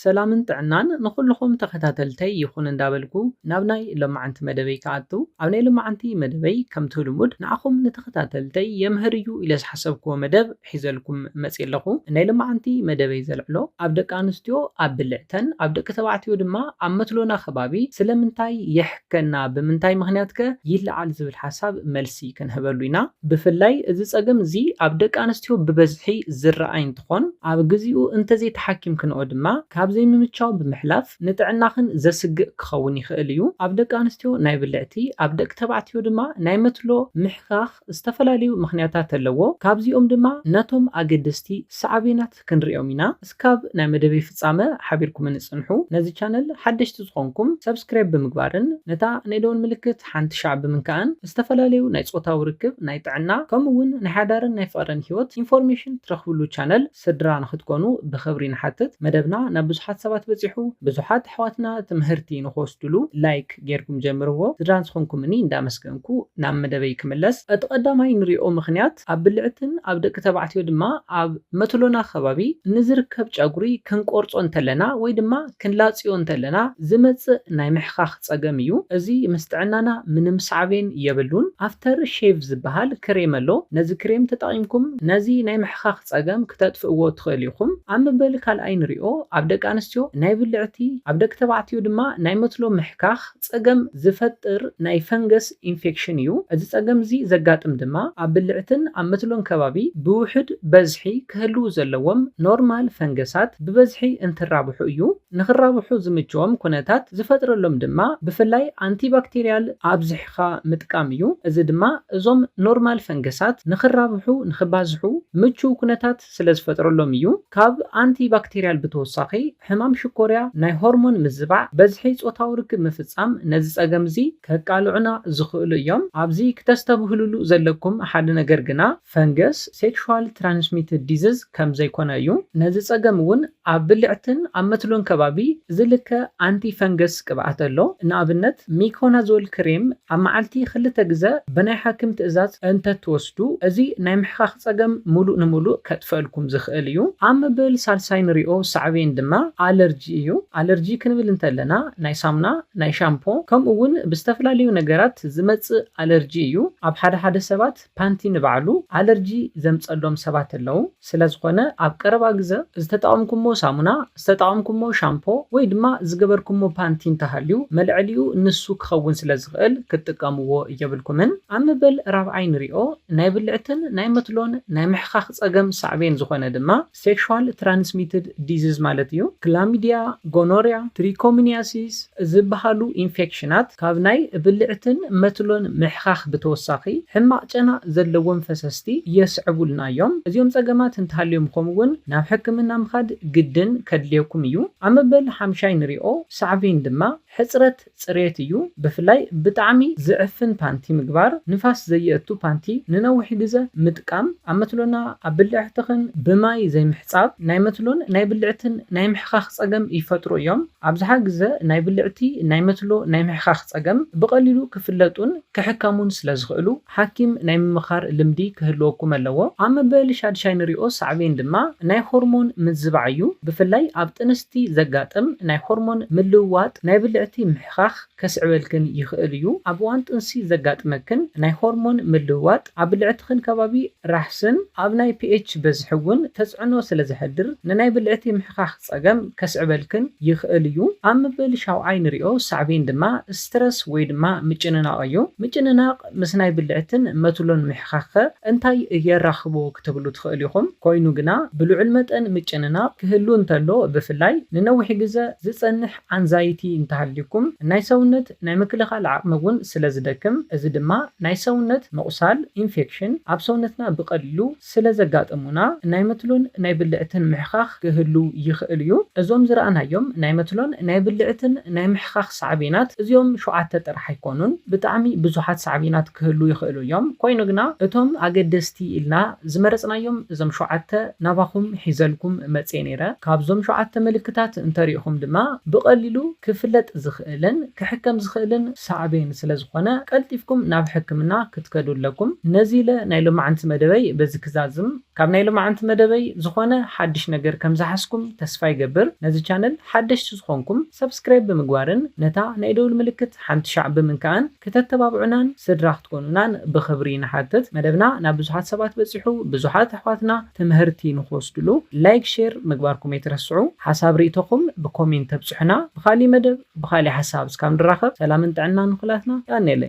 ሰላምን ጥዕናን ንኹልኹም ተኸታተልተይ ይኹን እንዳበልኩ ናብ ናይ ሎማዓንቲ መደበይ ክኣቱ፣ ኣብ ናይ ሎማዓንቲ መደበይ ከምቲ ልሙድ ንዓኹም ንተኸታተልተይ የምህር እዩ ኢለ ዝሓሰብክዎ መደብ ሒዘልኩም መፅእ ኣለኹ። ናይ ሎማዓንቲ መደበይ ዘልዕሎ ኣብ ደቂ ኣንስትዮ ኣብ ብልዕተን ኣብ ደቂ ተባዕትዮ ድማ ኣብ መትሎና ከባቢ ስለምንታይ የሕከና፣ ብምንታይ ምኽንያት ከ ይለዓል ዝብል ሓሳብ መልሲ ክንህበሉ ኢና። ብፍላይ እዚ ፀገም እዚ ኣብ ደቂ ኣንስትዮ ብበዝሒ ዝረኣይ እንትኾን ኣብ ግዚኡ እንተዘይተሓኪምክንኦ ድማ ካብ ዘይምምቻው ብምሕላፍ ንጥዕናኽን ዘስግእ ክኸውን ይኽእል እዩ። ኣብ ደቂ ኣንስትዮ ናይ ብልዕቲ ኣብ ደቂ ተባዕትዮ ድማ ናይ መትሎ ምሕካኽ ዝተፈላለዩ ምኽንያታት ኣለዎ። ካብዚኦም ድማ ነቶም ኣገደስቲ ሳዕቤናት ክንሪኦም ኢና። እስካብ ናይ መደበይ ፍጻመ ሓቢርኩምኒ ጽንሑ። ነዚ ቻነል ሓደሽቲ ዝኾንኩም ሰብስክራይብ ብምግባርን ነታ ናይ ደወል ምልክት ሓንቲ ሻዕ ብምንካእን ዝተፈላለዩ ናይ ጾታዊ ርክብ፣ ናይ ጥዕና ከምኡ እውን ናይ ሓዳርን ናይ ፍቕርን ህይወት ኢንፎርሜሽን ትረኽብሉ ቻነል ስድራ ንኽትኮኑ ብኽብሪ ንሓትት። መደብና ናብ ብዙሓት ሰባት በጺሑ፣ ብዙሓት ኣሕዋትና ትምህርቲ ንኽወስድሉ ላይክ ጌርኩም ጀምርዎ። ስድራ ዝኾንኩምኒ እንዳመስገንኩ ናብ መደበይ ክምለስ። እቲ ቀዳማይ ንሪኦ ምኽንያት ኣብ ብልዕትን ኣብ ደቂ ተባዕትዮ ድማ ኣብ መትሎና ከባቢ ንዝርከብ ጨጉሪ ክንቆርጾ እንተለና ወይ ድማ ክንላጽዮ እንተለና ዝመጽእ ናይ ምሕኻኽ ጸገም እዩ። እዚ ምስ ጥዕናና ምንም ሳዕቤን የብሉን። ኣፍተር ሼቭ ዝበሃል ክሬም ኣሎ። ነዚ ክሬም ተጠቒምኩም ነዚ ናይ ምሕኻኽ ጸገም ክተጥፍእዎ ትኽእሉ ኢኹም። ኣብ መበል ካልኣይ ንሪኦ ኣብ ደቂ ኣንስትዮ ናይ ብልዕቲ ኣብ ደቂ ተባዕትዮ ድማ ናይ መትሎ ምሕካኽ ጸገም ዝፈጥር ናይ ፈንገስ ኢንፌክሽን እዩ። እዚ ጸገም እዚ ዘጋጥም ድማ ኣብ ብልዕትን ኣብ መትሎን ከባቢ ብውሑድ በዝሒ ክህልዉ ዘለዎም ኖርማል ፈንገሳት ብበዝሒ እንትራብሑ እዩ። ንኽራብሑ ዝምችዎም ኩነታት ዝፈጥረሎም ድማ ብፍላይ ኣንቲባክቴርያል ኣብዚሕኻ ምጥቃም እዩ። እዚ ድማ እዞም ኖርማል ፈንገሳት ንኽራብሑ፣ ንኽባዝሑ ምቹው ኩነታት ስለ ዝፈጥረሎም እዩ። ካብ ኣንቲባክቴርያል ብተወሳኺ ሕማም ሽኮርያ፣ ናይ ሆርሞን ምዝባዕ፣ በዝሒ ጾታዊ ርክብ ምፍጻም ነዚ ጸገም እዚ ከቃልዑና ዝኽእሉ እዮም። ኣብዚ ክተስተብህሉሉ ዘለኩም ሓደ ነገር ግና ፈንገስ ሴክሹዋል ትራንስሚትድ ዲዝዝ ከም ዘይኮነ እዩ። ነዚ ጸገም እውን ኣብ ብልዕትን ኣብ መትሎን ከባቢ ዝልከ ኣንቲ ፈንገስ ቅብኣት ኣሎ። ንኣብነት ሚኮናዞል ክሬም ኣብ መዓልቲ ክልተ ግዘ ብናይ ሓኪም ትእዛዝ እንተትወስዱ እዚ ናይ ምሕኻኽ ጸገም ሙሉእ ንሙሉእ ከጥፍአልኩም ዝኽእል እዩ። ኣብ መበል ሳልሳይ ንሪኦ ሳዕቤን ድማ ኣለርጂ እዩ። ኣለርጂ ክንብል እንተለና ናይ ሳሙና፣ ናይ ሻምፖ ከምኡ እውን ብዝተፈላለዩ ነገራት ዝመጽእ ኣለርጂ እዩ። ኣብ ሓደ ሓደ ሰባት ፓንቲ ንባዕሉ ኣለርጂ ዘምጸሎም ሰባት ኣለዉ። ስለ ዝኾነ ኣብ ቀረባ ግዘ ዝተጠቐምኩሞ ሳሙና፣ ዝተጠቐምኩሞ ሻምፖ ወይ ድማ ዝገበርኩሞ ፓንቲ እንተሃልዩ መልዐሊኡ ንሱ ክኸውን ስለ ዝኽእል ክትጥቀምዎ የብልኩምን። ኣብ መበል ራብዓይ ንሪኦ ናይ ብልዕትን ናይ መትሎን ናይ ምሕኻኽ ጸገም ሳዕቤን ዝኾነ ድማ ሴክሹዋል ትራንስሚትድ ዲዝዝ ማለት እዩ። ክላሚድያ፣ ጎኖርያ፣ ትሪኮሚኒያሲስ ዝበሃሉ ኢንፌክሽናት ካብ ናይ ብልዕትን መትሎን ምሕኻኽ ብተወሳኺ ሕማቕ ጨና ዘለዎም ፈሰስቲ የስዕቡልና እዮም። እዚኦም ጸገማት እንተሃልዮም ከምኡ እውን ናብ ሕክምና ምኻድ ግድን ከድልየኩም እዩ። ኣብ መበል ሓምሻይ ንሪኦ ሳዕቤን ድማ ሕጽረት ጽሬት እዩ። ብፍላይ ብጣዕሚ ዝዕፍን ፓንቲ ምግባር፣ ንፋስ ዘየእቱ ፓንቲ ንነዊሕ ግዘ ምጥቃም፣ ኣብ መትሎና ኣብ ብልዕትኽን ብማይ ዘይምሕጻብ ናይ መትሎን ናይ ብልዕትን ናይ ምሕኻኽ ጸገም ይፈጥሩ እዮም። ኣብዝሓ ግዘ ናይ ብልዕቲ ናይ መትሎ ናይ ምሕኻኽ ጸገም ብቐሊሉ ክፍለጡን ክሕከሙን ስለ ዝኽእሉ ሓኪም ናይ ምምኻር ልምዲ ክህልወኩም ኣለዎ። ኣብ መበል ሻድሻይ ንሪኦ ሳዕቤን ድማ ናይ ሆርሞን ምዝባዕ እዩ። ብፍላይ ኣብ ጥንስቲ ዘጋጥም ናይ ሆርሞን ምልውዋጥ ናይ ብልዕቲ ምሕኻኽ ከስዕበልክን ይኽእል እዩ። ኣብ እዋን ጥንሲ ዘጋጥመክን ናይ ሆርሞን ምልውዋጥ ኣብ ብልዕትኽን ከባቢ ራሕስን ኣብ ናይ ፒኤች በዝሒ እውን ተጽዕኖ ስለ ዘሕድር ንናይ ብልዕቲ ምሕኻኽ ጸገም ከስዕበልክን ይኽእል እዩ። ኣብ መበል ሻውዓይ ንሪኦ ሳዕቤን ድማ ስትረስ ወይ ድማ ምጭንናቕ እዩ። ምጭንናቕ ምስ ናይ ብልዕትን መትሎን ምሕኻኽ እንታይ የራኽቦ ክትብሉ ትኽእሉ ኢኹም። ኮይኑ ግና ብልዑል መጠን ምጭንናቕ ክህሉ እንተሎ ብፍላይ ንነዊሕ ግዘ ዝጸንሕ ኣንዛይቲ እንተሃልዩኩም ናይ ሰውነት ናይ ምክልኻል ዓቕሚ እውን ስለ ዝደክም፣ እዚ ድማ ናይ ሰውነት ምቑሳል፣ ኢንፌክሽን፣ ኣብ ሰውነትና ብቐሊሉ ስለ ዘጋጥሙና ናይ መትሎን ናይ ብልዕትን ምሕኻኽ ክህሉ ይኽእል እዩ። እዞም ዝረኣናዮም ናይ መትሎን ናይ ብልዕትን ናይ ምሕኻኽ ሳዕቤናት እዚኦም ሸውዓተ ጥራሕ ኣይኮኑን፣ ብጣዕሚ ብዙሓት ሳዕቤናት ክህሉ ይኽእሉ እዮም። ኮይኑ ግና እቶም ኣገደስቲ ኢልና ዝመረጽናዮም እዞም ሸውዓተ ናባኹም ሒዘልኩም መጽየ ነይረ። ካብዞም ሸውዓተ ምልክታት እንተሪእኹም ድማ ብቐሊሉ ክፍለጥ ዝኽእልን ክሕከም ዝኽእልን ሳዕቤን ስለ ዝኾነ ቀልጢፍኩም ናብ ሕክምና ክትከዱ ኣለኩም። ነዚ ኢለ ናይ ሎማዓንቲ መደበይ በዚ ክዛዝም። ካብ ናይ ሎማዓንቲ መደበይ ዝኾነ ሓድሽ ነገር ከም ዝሓዝኩም ተስፋ ይገብር። ነዚ ቻነል ሓደሽቲ ዝኾንኩም ሰብስክራይብ ብምግባርን ነታ ናይ ደውል ምልክት ሓንቲ ሻዕ ብምንካእን ክተተባብዑናን ስድራ ክትኮኑናን ብኽብሪ ንሓትት። መደብና ናብ ብዙሓት ሰባት በፂሑ ብዙሓት ኣሕዋትና ትምህርቲ ንክወስድሉ ላይክ፣ ሼር ምግባርኩም ኣይትረስዑ። ሓሳብ ርእይቶኹም ብኮሜንት ተብፅሑና። ብኻሊእ መደብ ብኻሊእ ሓሳብ እስካብ ንራኸብ ሰላምን ጥዕናን ንኹላትና። ያኔለ